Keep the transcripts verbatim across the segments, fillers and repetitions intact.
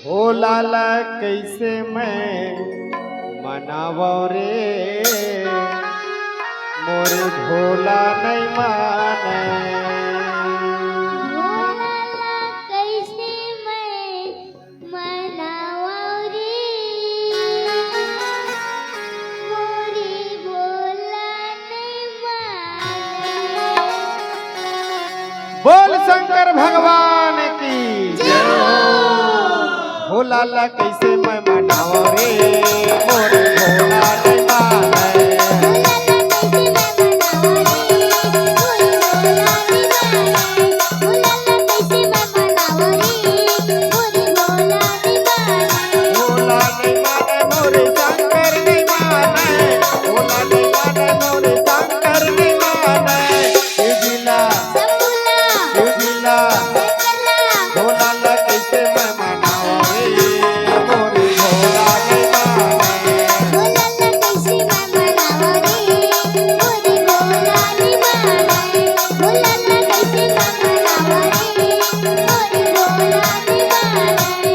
भोला ला कइसे मैं मनावव रे, मोर भोला नइ माने। भोला ला कइसे मैं मनावव रे, मोर भोला नइ माने। बोल शंकर भगवान की जय हो। भोला ला कइसे मैं मनावव रे, मोर भोला नइ माने। भोला ला कइसे मैं मनावव रे, मोर भोला नइ माने। भोला ला कइसे मैं मनावव रे, मोर भोला नइ माने। भोला नइ माने, मोर शंकर नइ माने। भोला नइ माने, मोर शंकर नइ माने। ए जिला, सब भोला। ए जिला, सब भोला। भोला ला कइसे मैं मनावव रे, मोर भोला नइ माने। भोला ला कइसे मैं मनावव रे, मोर भोला नइ माने। भोला ला कइसे मैं मनावव रे, मोर भोला नइ माने।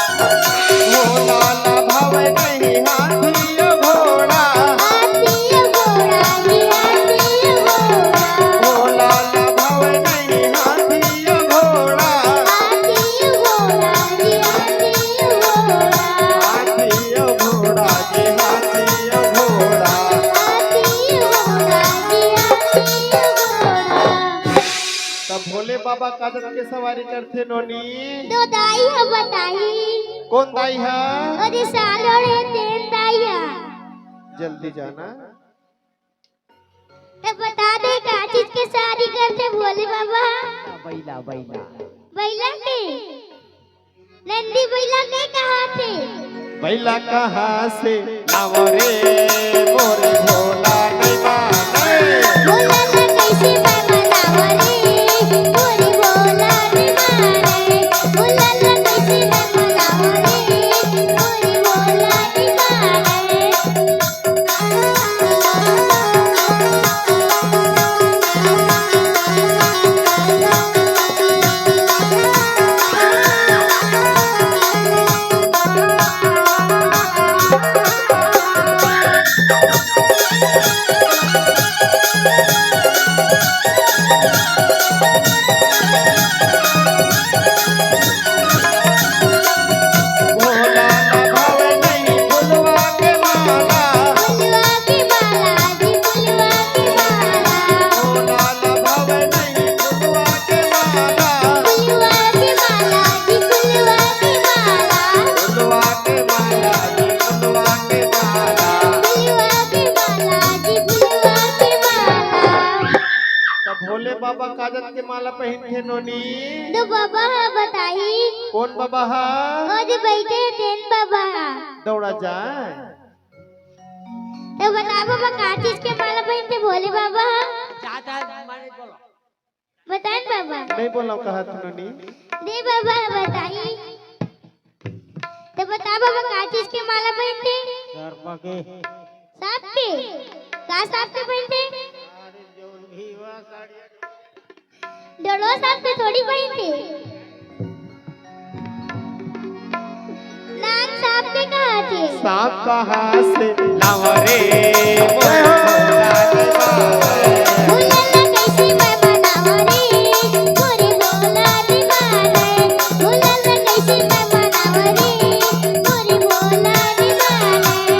भोला ला भावे नहीं हाथी घोड़ा। हाथी घोड़ा जी, हाथी घोड़ा। भोला ला भावे नहीं हाथी घोड़ा। हाथी घोड़ा जी, हाथी घोड़ा। हाथी घोड़ा जी, हाथी घोड़ा। हाथी घोड़ा जी, हाथी घोड़ा। तब भोले बाबा का जात के सवारी करथे नोनी? तो दाई ह बताही। कोन दाई ह? अरे सालोड़े तेन दाई ह। जल्दी जाना। तो बता दे का चीज के सवारी करथे भोले बाबा? बइला, बइला। बइला के? नंदी बइला के कहाथे? बइला कहाँ से लावव रे, मोर भोला नइ माने। भोला ला कइसे मैं मनावव रे, मोर भोला नइ माने। भोला ला कइसे मैं मनावव रे, मोर भोला नइ माने। भोला ना भावे नहीं फुलवा के माला। फुलवा के माला जी, फुलवा के माला। भोला ना भावे नहीं फुलवा के माला। फुलवा के माला जी, फुलवा के माला। फुलवा के माला जी, फुलवा के माला। फुलवा के माला जी, फुलवा के माला। त भोले बाबा का जात के माला पहिनथे नोनी? तो बाबा ह बताही। कोन बाबा ह? ओ दे बइठे हे तेन बाबा ह। दौड़ा जा। तो बता बाबा का चीज के माला पहिनथे भोले बाबा ह? जा, जा, मारे बोलो। बता न बाबा। नहीं बोला कहा तू नोनी। दे बाबा ह बताही। तो बता बाबा का चीज के माला पहिनथे? सर्प के। सांप के? का सांप के पहिनथे? डोड़वा सांप के थोड़ी पहिनथे। नान सांप के कहाथे। सांप कहाँ से लावव रे, मोर भोला नइ माने। भोला ला कइसे मैं मनावव रे, मोर भोला नइ माने। भोला ला कइसे मैं मनावव रे, मोर भोला नइ माने।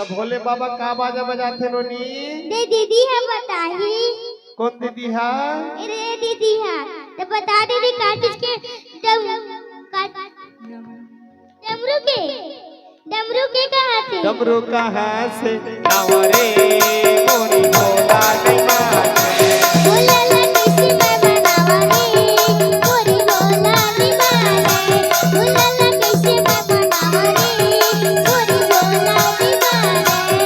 भोले बाबा का बाजा बजाथे नोनी? दे दीदी ह बताही। कोन दीदी ह? अरे दीदी ह, त बता दीदी का चीज के डम-, का-, डमरू के, डमरू के कहाथे? डमरू कहाँ से लावा रे, मोरी भोला नहीं माने। भोला ला कैसे मैं मनावा रे, मोरी भोला नहीं माने। भोला ला कैसे मैं मनावा रे, मोरी भोला नहीं माने।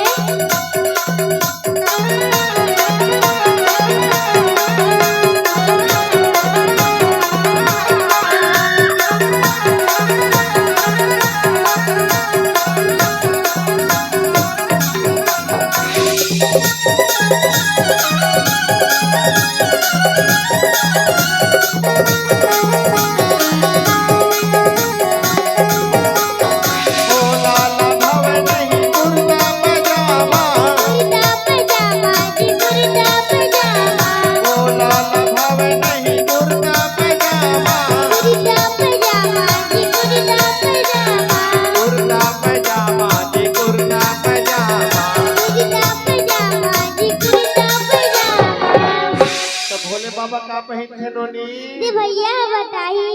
त भोले बाबा का पहिनथे नोनी? दे भैया बताही।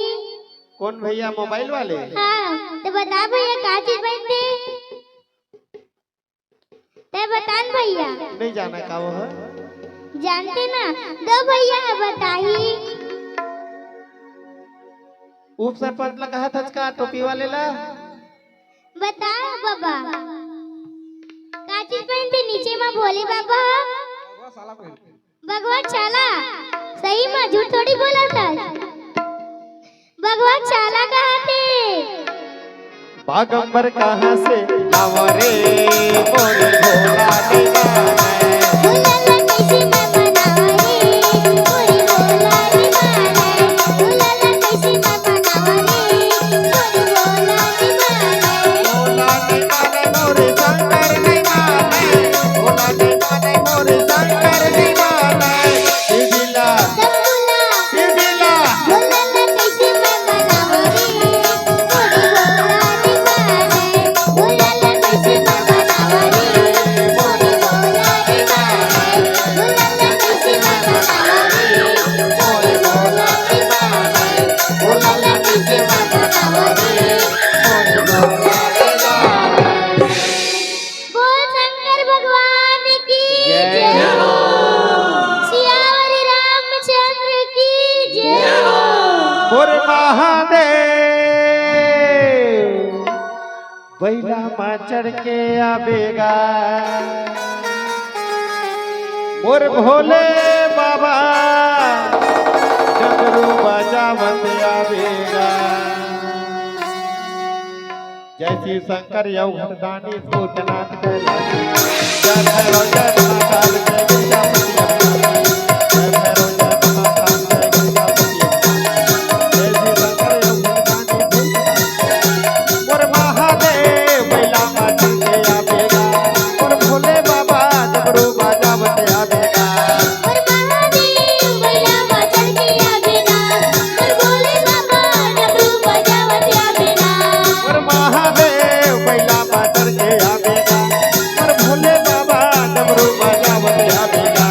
कोन भैया, मोबाइल वाले? हाँ, त बता भैया का चीज पहिनथे? तै बता न भैया। नहीं जाना का वो है? जानते ना, दो भैया ह बताही। उप सरपंच ला कहा था का टोपी वाले ला? बता बाबा, का चीज पहिनथे नीचे मा भोले बाबा? बघवा छाला। सही मा, झूठ थोड़ी बोला था। बघवा छाला कहाथे? बागंबर कहाँ से लावा रे, मोरी भोला दीवाना। भोला ला कैसे मैं मनावा रे, मोरी भोला दीवाना। भोला ला कैसे मैं मनावा रे, मोरी भोला दीवाना। भोला नहीं माने मोरे शंकर नहीं माने, भोला नहीं माने मोरे शंकर नहीं माने। शिवला, शिवला। भोला ला कैसे मैं मनावा रे, मोरे भोला नहीं माने। भोला ला कैसे मैं मनावा रे, मोरे भोला नहीं माने। भोला ला कैसे मैं मनावा रे, मोरे भोला नहीं माने। भोला ला कैसे मैं मनावा रे, मोरे भोला नहीं माने। बोल शंकर भगवान की जय। जय हो। सियावर रामचंद्र की जय। जय हो। मोर महादेव, बैला मा चढ़ के आबे गा। मोर भोले बाबा, डमरू बजावत आबे गा। जय शिव शंकर, यौ घरदानी भूतनाथ कैलाशी। जय भैरव, जय महाकाल, जय विद्यापति अविनाशी। जय भैरव, जय महाकाल, जय विद्यापति अविनाशी। जय शिव शंकर, यौ घरदानी भूतनाथ। मोर महादेव, बैला मा चढ़ के आबे गा। मोर भोले बाबा, डमरू बजावत आबे गा। मोर महादेव, बैला मा चढ़ के आबे गा। मोर भोले बाबा, डमरू बजावत आबे गा। मोर महादेव, बैला मा चढ़ के आबे गा। मोर भोले बाबा, डमरू बजावत आबे गा।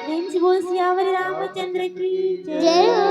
प्रेम से बोल सियावर रामचंद्र की जय। जय हो।